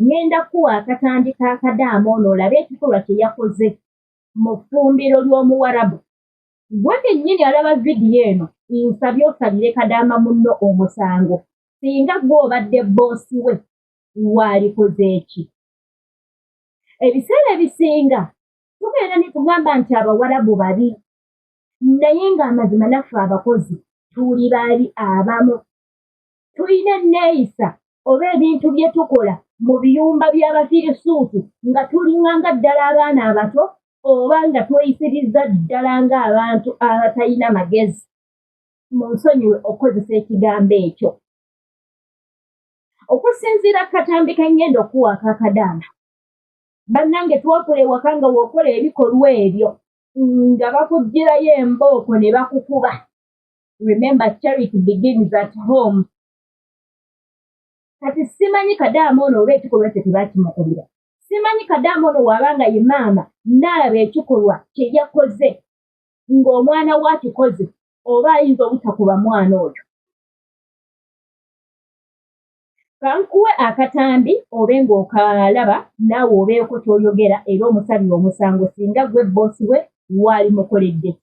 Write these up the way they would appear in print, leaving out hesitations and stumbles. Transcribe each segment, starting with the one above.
Ŋŋenda kukuwa akatambi ka kadaama ono olabe ekikolwa kye yakoze mu ffumbiro ly'Omuwarabu. Ggwe kennyini alaba vidiyo eno, nsabye osalire kadaama munno omusango. Singa ggwe obadde bboosi we, waalikoze ki? Ebiseera ebisinga tugenda ne tugamba nti Abawarabu babi, naye ng'amazima naffe abakozi tuli babi abamu. Tulina enneeyisa oba ebintu bye tukola mu biyumba by'Abafirisuuti nga tulinganga ddala abaana abato oba nga tweyisiriza ddala ng'abantu abatalina magezi. Munsonyiwe okukozesa ekigambo ekyo. Okusinziira ku katambi ke ngenda okukuwa aka kadaama, bannange twakula ewaka nga w'okola ebikolwa ebyo nga bakuggyirayo embooko ne bakukuba. Remember, charity begins at home. Kati simanyi kadaama ono oba ekikolwa ekyo tebakimukubira. Simanyi kadaama ono waaba nga ye maama n'alaba ekikolwa kye yakoze ng'omwana we akikoze oba ayinza obutakuba mwana oyo. Kankuwe akatambi obe ng'okalaba naawe obeeko ky'oyogera era omusalire omusango singa ggwe bboosi we waalimukoledde ki.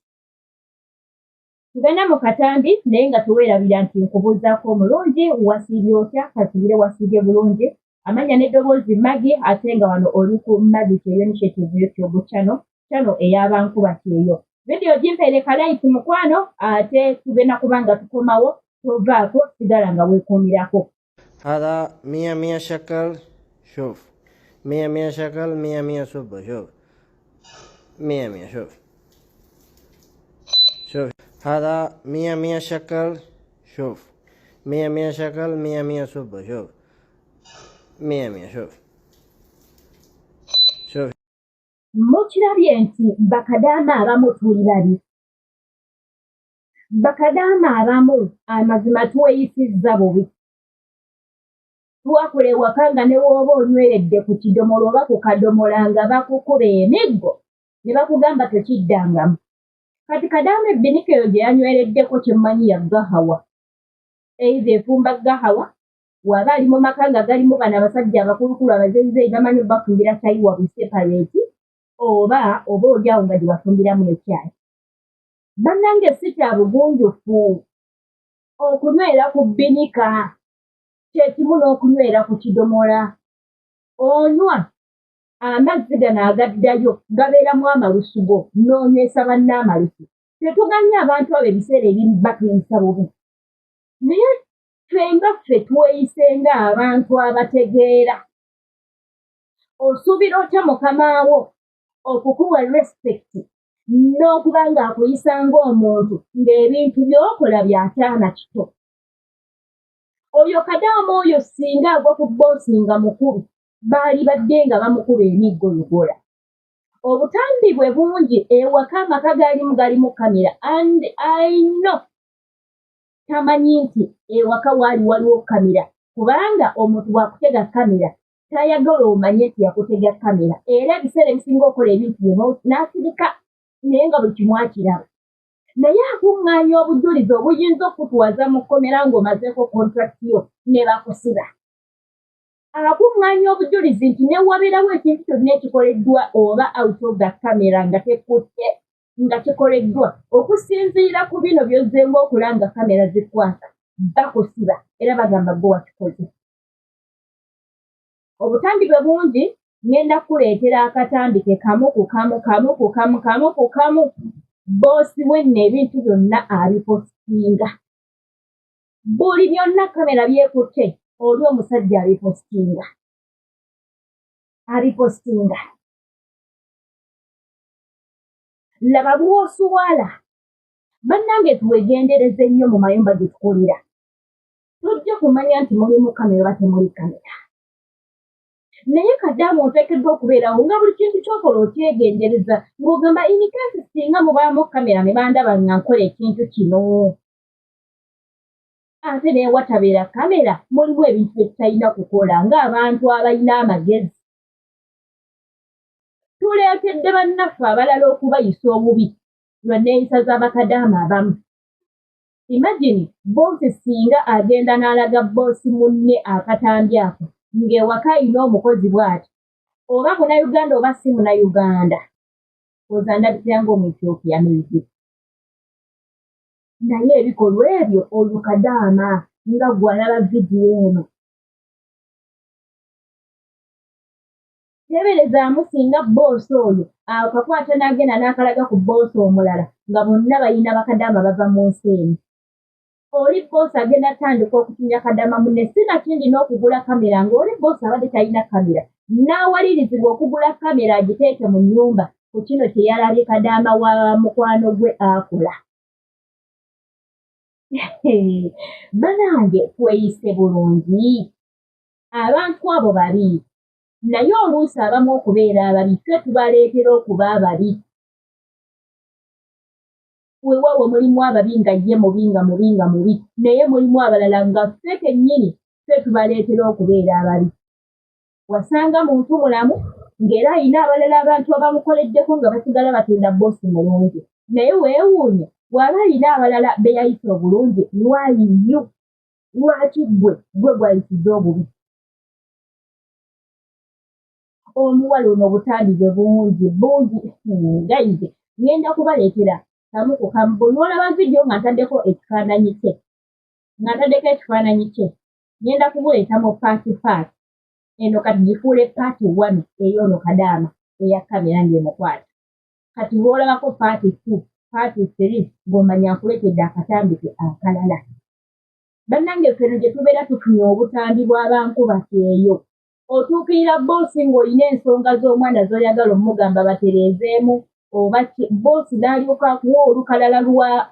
Tugenda mu katambi naye nga teweerabira nti nkubuuzaako omulungi wasiibye otya kasubire wasiibye bulungi amannya n'eddoboozi Maggie ate nga wano oli ku Maggie Kyeyo Initiative YouTube channel channel ey'abankuba kyeyo. Vidiyo gimpeere ka like mukwano ate tugenda kuba nga tukomawo tovaako sigala nga weekuumirako. هذا مية مية شكل شوف مية مية شكل مية مية سبة شوف مية مية شوف شوف هذا مية مية شكل شوف مية مية شكل مية مية سبة شوف مية مية شوف شوف Mukirabye nti bakadaama abamu tuli babi. Bakadaama abamu amazima tweyisizza bubi. Twakula ewaka nga ne w'oba onyweredde ku kidomola oba ku kadomola nga bakukuba emiggo ne bakugamba tokiddangamu. Kati kadaama ebbinika eyo gye yanywereddeko kye mmanyi ya gahawa. Either efumba gahawa, w'aba ali mu maka nga galimu bano abasajja abakulukulu abazeeyizeeyi bamanyi obafumbira caayi waabwe separate oba oba oli awo nga gye bafumbiramu ne caayi. Bannange si kya bugunjufu okunywera ku bbinika kye kimu n'okunywera ku kidomola. Onywa amazzi gano agaddayo gabeeramu amalusu go n'onywesa banno amalusu. Tetuganya abantu abo ebiseera ebimu batuyisa bubi. Naye ffe nga ffe tweyise ng'abantu abategeera. Osuubira otya mukamaawo okukuwa respect n'okuba ng'akuyisa ng'omuntu ng'ebintu by'okola bya kyana kito? Oyo kadaama oyo singa agwa ku bboosi nga mukubi baalibadde nga bamukuba emiggo lugola. Obutambi bwe bungi ewaka amaka g'alimu galimu kkamera and I know tamanyi nti ewaka waali waliwo kkamera kubanga omuntu bw'akutega kkamera tayagala omanye nti yakutega kkamera era ebiseera ebisinga okola ebintu byo n'asirika naye nga buli kimu akiraba. Naye akuŋŋaanya obujulizi obuyinza okukutwaza mu kkomera ng'omazeeko contract yo ne bakusiba. Akuŋŋaanya obujulizi nti ne wabeerawo ekintu kyonna ekikoleddwa oba out of the camera nga tekutte nga kikoleddwa okusinziira ku bino by'ozzeemu okulanga kamera zikwata bakusiba era bagamba gwe wakikoze. Obutambi bwe bungi ŋŋenda kukuleetera akatambi ke kamu ku kamu kamu ku kamu kamu ku kamu bboosi we nno ebintu byonna abipositinga. Buli byonna kamera byekutte oli omusajja abipositinga. Abipositinga. Laba bw'oswala. Bannange twegendereze nnyo mu mayumba gye tukolera. Tojja kumanya nti mulimu kamera oba temuli kamera. Naye kadaama oteekeddwa okubeerawo nga buli kintu ky'okola okyegendereza ng'ogamba in case singa mubaamu kamera ne bandaba nga nkola ekintu kino. Ate n'ewatabeera kamera mulimu ebintu bye tutalina kukola ng'abantu abalina amagezi. Tuleetedde bannaffe abalala okubayisa obubi lwa nneeyisa za bakadaama abamu. Imagine bboosi singa agenda n'alaga bboosi munne akatambi ako Ng'ewaka ayina omukozi bw'ati, oba Munnayuganda oba si Munnayuganda, oza ndabikira ng'Omuethiopia maybe. Naye ebikolwa ebyo oyo kadaama nga ggwe alaba vidiyo eno. Teeberezaamu singa bboosi oyo akakwata n'agenda n'akalaga ku bboosi omulala nga bonna balina bakadaama bava mu nsi emu. Oli bboosi agenda atandika okutumya kadaama munne sinakindi n'okugula kamera, ng'oli bboosi abadde talina kamera n'awalirizibwa okugula kamera agiteeke mu nnyumba ku kino kye yalabye kadaama wa mukwano gwe akola. Banange tweyise bulungi, abantu abo babi, naye oluusi abamu okubeera ababi ffe tubaleetera okuba ababi. Weewaawo mulimu ababi nga ye mubi nga mubi nga mubi, naye mulimu abalala nga ffe kennyini ffe tubaleetera okubeera ababi. Wasanga muntu mulamu ng'era alina abalala abantu abamukoleddeko nga basigala batenda bboosi mulungi, naye weewuunye bw'aba alina abalala be yayisa obulungi, lwayiyu lwaki ggwe gwe gwayisizza obubi? Omuwala ono obutambi bwe bungi bungi. Guys, ngenda kubaleetera kamu ku kamu. Bw'olaba vidiyo nga ntaddeko ekifaananyi kye, nga ntaddeko ekifaananyi kye, ngenda kubuleeta mu part part eno. Kati gifuule part one ey'ono kadaama eya kamera ng'emukwata. Kati bw'olabako part two, part three, ng'omanya nkuleetedde akatambi ke akalala. Bannange ffeno gye tubeera tufunye obutambi bw'abankuba kyeyo. Otuukirira bboosi ng'olina ensonga z'omwana z'oyagala omugamba batereezeemu oba bboosi n'alyoka akuwa olukalala lwa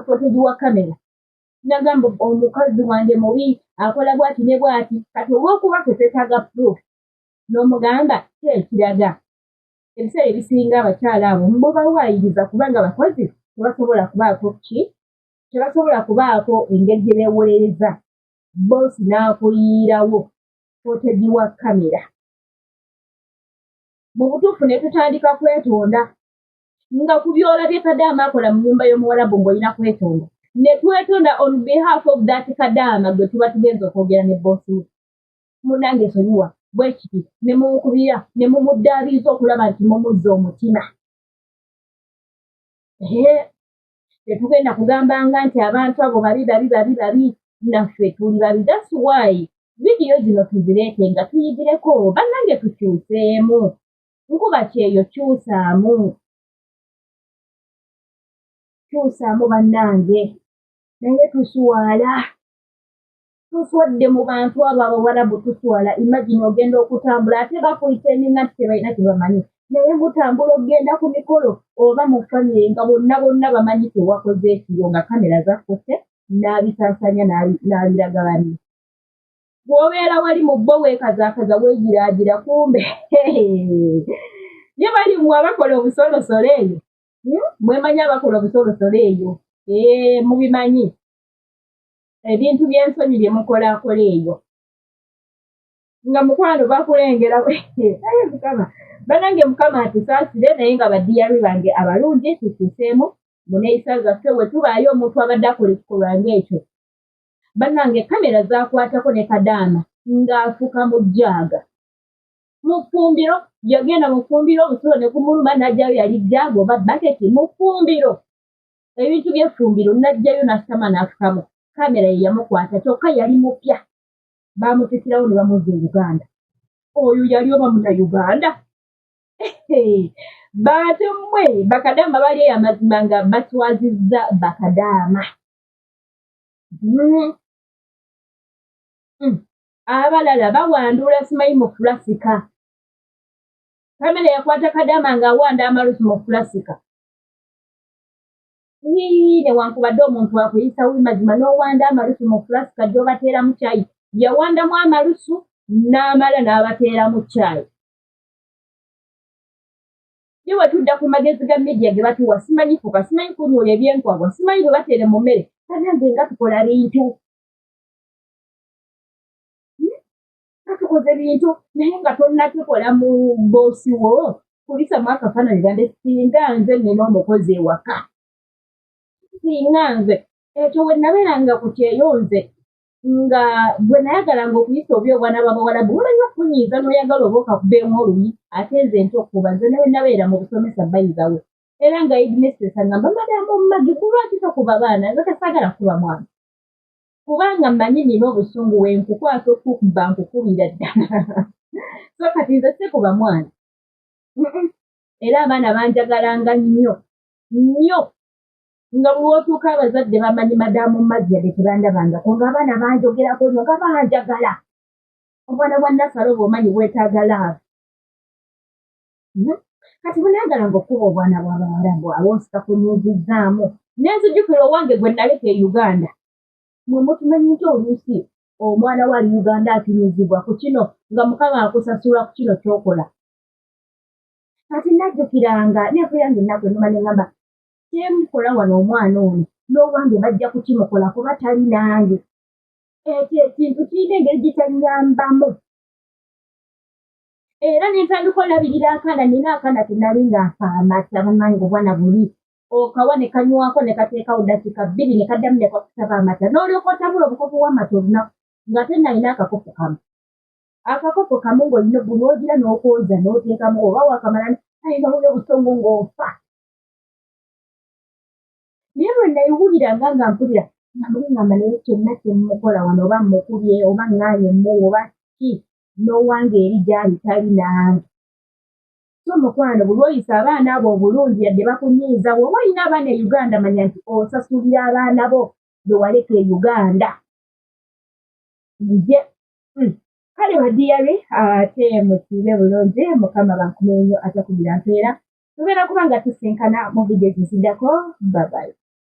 footage wa kamera nagamba omukazi wange mubi, akola bw'ati ne bw'ati. Kati olw'okuba ffe twetaaga proof, n'omugamba ki ekiraga. Ebiseera ebisinga abakyala abo mubawaayiriza kubanga abakozi tebasobola kubaako ki, tebasobola kubaako engeri gye beewolereza. Bboosi n'akuyiirawo footage wa kamera. Mu butuufu ne tutandika kwetonda nga ku by'olabye kadaama akola mu nnyumba y'omuwarabu, ng'olina kwetonda. Ne twetonda on behalf of that kadaama gwe tuba tugenza okwogera ne bboosi we. Munnange sonyiwa bwe kiti, ne mumukubira ne mumuddaabiriza okulaba nti mumuzza omutima. Tetugenda kugambanga nti abantu abo babi babi babi babi, naffe tuli babi. That's why vidiyo zino tuzireete nga tuyigireko. Bannange tukyuseemu, nkuba kyeyo, kyusaamu, kyusaamu bannange. Naye tuswala, tuswadde mu bantu abo abawarabu, tuswala. Imagine ogenda okutambula ate bakuyita nti tebalina kyebamanyi, naye mutambula okugenda ku mikolo oba mu famire nga bonna bonna bamanyi tewakoze ekiro, nga kamera zakutte n'abisaasaanya n'abiraga banne. Bw'obeera wali mu bo weekazaakaza, weegiraagira, kumbe ye bali mmwe abakola obusolosolo eyo. Mwemanyi abakola obusolosolo eyo, mubimanyi ebintu by'ensonyi bye mukolaakola eyo nga mukwano bakulengera. Aye Mukama, banange Mukama atusaasire. Naye nga badiyari bange abalungi, tukyuseemu mu neeyisa zaffe. We tubaayo omuntu abadde akola ekikolwa ng'ekyo, bannange kamera zakwatako ne kadaama ng'afuka mu jaaga mu ffumbiro. Yagenda mu ffumbiro, obusulo ne gumuluma, n'ajjayo yali jaaga oba baketi mu ffumbiro, ebintu by'effumbiro, n'ajjayo n'asitama n'afukamu. Kamera ye yamukwata, kyokka yali mupya, baamutikirawo ne bamuzza e Uganda. Oyo yali oba Munnayuganda? Bantu mmwe bakadaama bali eyo, amazima nga batwazizza bakadaama. Abalala bawandula simanyi mu fulasika. Kamera yakwata kadaama ng'awanda amalusu mu fulasika. Newankubadde omuntu akuyisa wi mazima n'owanda amalusu mu fulasika gy'obateeramu caayi. Yawandamu amalusu n'amala n'abateeramu caayi. Ye bwe tudda ku magezi ga media ge batuwa, simanyi fuka, simanyi kunyula ebyenkwabwa, simanyi bwe bateere mu mmere. Banange nga tukola bintu, Nga tukoze bintu, naye nga tonnakikola mu boosi wo kubisamu akafaananyi gambe singa nze nnina omukozi ewaka, singa nze ekyo we nabeeranga ku kyeyo nze. Nga bwe nayagalanga okuyisa obi obwana bw'abawalabu bumanyi okukunyiiza n'oyagala oba okakubeemu oluyi, ate nze nti okukuba nze newe nabeera mu busomesa bayizawe era nga headmistress angamba, "Madamu Maggie, kulwaki tokuba baana?" Nze tesaagala kukuba mwana kubanga mmanyi nina obusungu, wenkukwata okukuba nkukubira ddala. So kati nze sikuba mwana, era abaana banjagalanga nnyo nnyo, nga buli lwotuuka abazadde bamanyi Madamu Maggie, yadde tebandabangako, ng'abaana banjogerako nnyo, nga banjagala. Obwana bwa nasale obwo omanyi bwetaaga love. Kati bwe nayagalanga okukuba obwana bw'abawarabu abo nsika kunyiizizaamu, nenzijukira owange gwe naleka e Uganda. Mwe mutumanyi nti oluusi omwana we ali Uganda atunyizibwa ku kino, nga Mukama akusasula ku kino ky'okola. Kati najjukiranga neekuyange ennaku enuma, ne ŋŋamba, kyemukola wano omwana ono n'owange bajja kukimukola kuba tali nange. Ekyo ekintu kirina engeri gitanyambamu, era nentandika olabirira akaana. Nina akaana tenali nga nfa amata, bannange, obwana buli okawa ne kanywako ne kateekawo dakiika 2 ne kaddamu ne kakusaba amata, n'olyoka otabula obukopo bw'amata olunaku, ng'ate nalina akakopo kamu, akakopo kamu ng'olina buli ogira n'okwoza n'oteekamu oba wakamala, naye nga wulira obusungu ng'ofa. Naye lwe nayiwuliranga nga mpulira nga muli ngamba, naye kyonna kyemukola wano, oba mukubye oba ŋŋaanye muwa oba ki, n'owange eri gy'ali tali nange. So mukwano, buli oyisa abaana abo obulungi yadde bakunyiiza, bw'oba olina abaana e Uganda, manya nti osasulira abaana bo be waleka e Uganda. Nje Kale badiyari, ate musiibe bulungi. Mukama bankume nnyo, atakugira mpeera. Tubeera kuba nga tusinkana mu vidiyo eziziddako. Babayi.